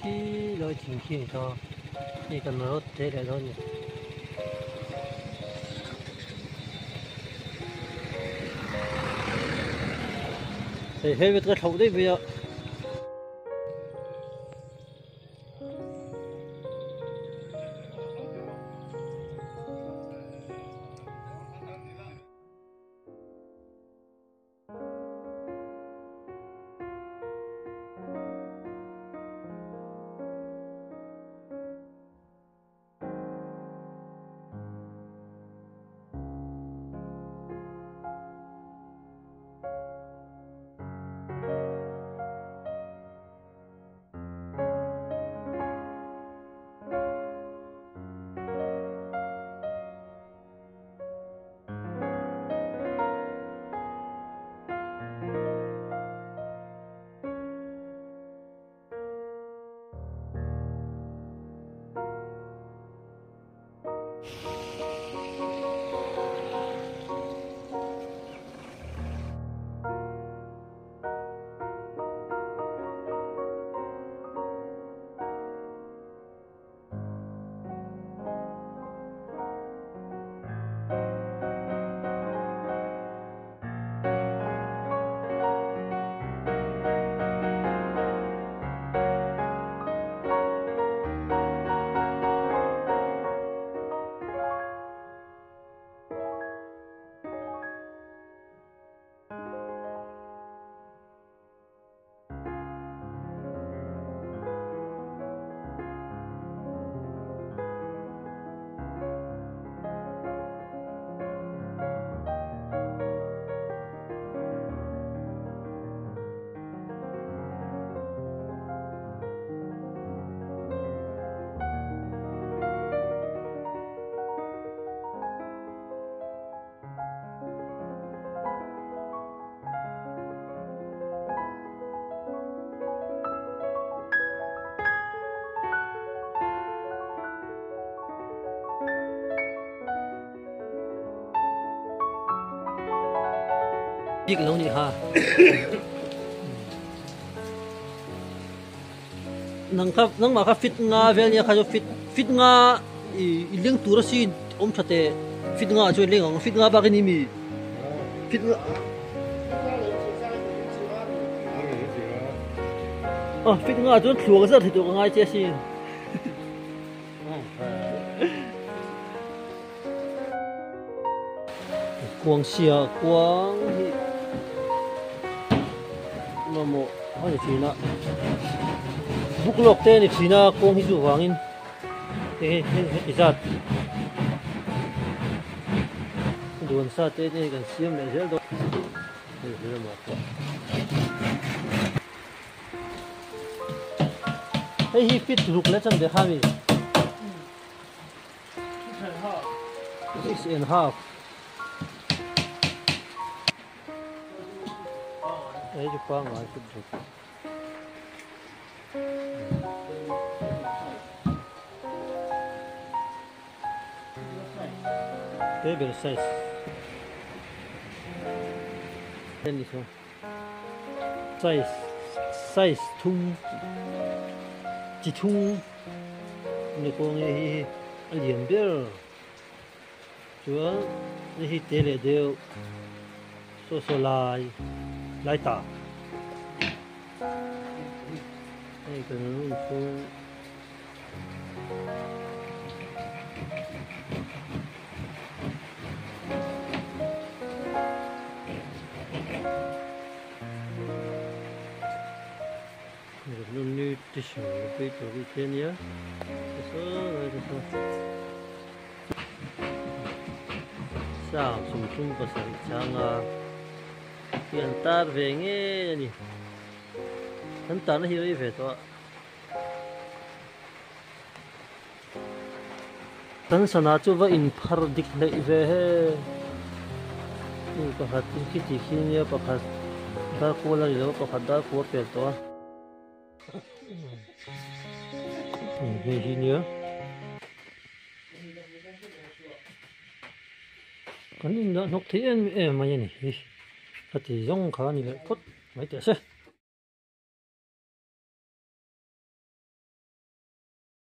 Khi lai thing khi a ni ta hei kan rawt te leh dawn a ni. Hei helmet ka thlauh daih mai a. Bik lo nih kha. Nang kha nangmah kha fit nga vel nia kha chu fit fit nga i i leng tur a sin awm tha teh fit nga ah chuan leng ang fit nga bak in i mi fit nga ah fit nga ah chuan thluak zat hi tur ka ngai che asin. Kuang sia kuang hi mamawh a ni thin a buk lawk te a ni thin a kuang hi chu vangin hei hei heti zat duan sa te hei kan siam leh zel dawn hei lamah pawh hei hi fit ruk leh chan ve kha mi. Six and half. Hei chu pangngai fit ruk. Te ber size. Ni so. Size size thum chi thum. Ni kawng hi hi a lian ber chuan hei hi te leh deuh saw saw lai lai ta hei kan room chhung Sang 37 changa hi an tar ve ngei a ni an tarna hi rei ve tawh a kan sana chu va inphar dik hleih ve he pakhat khiti khi nia pakhat dar kual a ni lo pakhat dar kual pel tawh a. Hei hi nia kan indah hnawk thei em em mai a ni hi ka ti zawng kha a ni leh phawt mai teh se.